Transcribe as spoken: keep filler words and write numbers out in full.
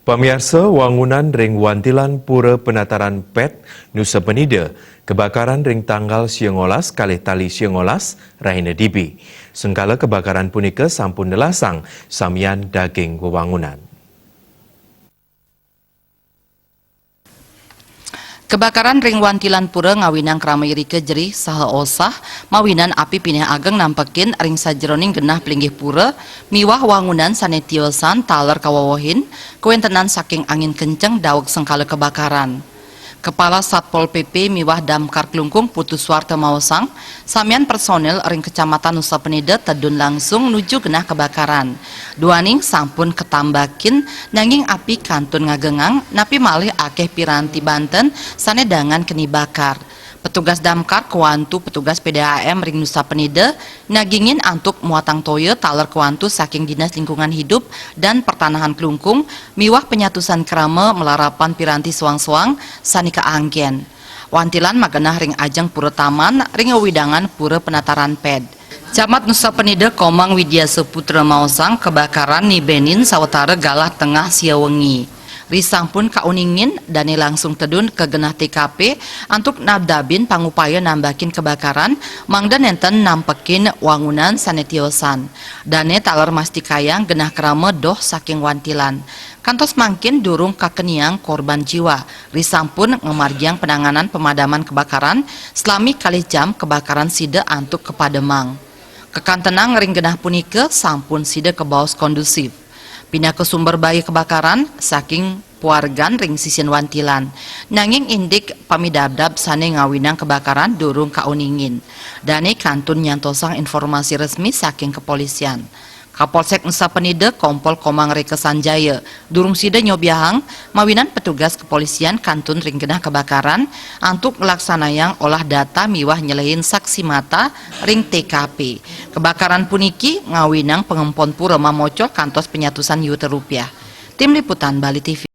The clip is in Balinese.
Pamiarsa, wangunan ring wantilan Pura Penataran Ped, Nusa Penida, kebakaran ring tanggal sia ngolas kalih tali sia ngolas rahina dibi. Sengkala kebakaran punika sampun nelasang samian daging wewangunan. Kebakaran ring wantilan pura ngawinang krama irika jerih saha osah, mawinan api pinih ageng nampekin ring sajeroning genah plinggih pura miwah wangunan sane tiosan taler kawewehin kawentenan saking angin kenceng daweg sengkala kebakaran. Kepala Satpol P P miwah Damkar Klungkung Putu Suarta maosang, samian personil ring Kecamatan Nusa Penida tedun langsung nuju genah kebakaran. Duaning sampun katambakin, nanging api kantun ngagengang, napi malih akeh piranti banten sane dangan keni bakar. Petugas Damkar kawantu petugas P D A M ring Nusa Penida nagingin antuk muatang toya taler kawantu saking Dinas Lingkungan Hidup dan Pertanahan Klungkung miwah penyatusan krama malarapan piranti soang-soang sane kaanggen. Wantilan magenah ring ajeng Pura Taman ring wewidangan Pura Penataran Ped. Camat Nusa Penida Komang Widya Saputra maosang kebakaran nibenin sawatara galah tengah sia wengi. Risampun kauningin, dane langsung tedun ka genah T K P antuk nabdabin pangupaya nambakin kebakaran, mangda nenten nampekin wangunan sane tiosan. Dane taler mastikayang genah krama doh saking wantilan. Kantos mangkin durung kakeniang korban jiwa. Risampun ngamargiang penanganan pemadaman kebakaran, salami kalih jam kebakaran sida antuk kapademang. Kakantenang ring genah punika sampun sida kabaos kondusif. Pinaka sumber bahaya kebakaran saking puargan ring sisin wantilan. Nanging indik pamidabdab sane ngawinang kebakaran durung kauningin. Dane kantun nyantosang informasi resmi saking kepolisian. Kapolsek Nusa Penida, Kompol Komang Reka Sanjaya, durung sida nyobiahang, mawinan petugas kepolisian kantun ring genah kebakaran antuk nglaksanayang olah data miwah nyelehin saksi mata ring T K P. Kebakaran puniki ngawinang pangempon pura mamocol kantos penyatusan yuta rupiah. Tim Liputan Bali T V.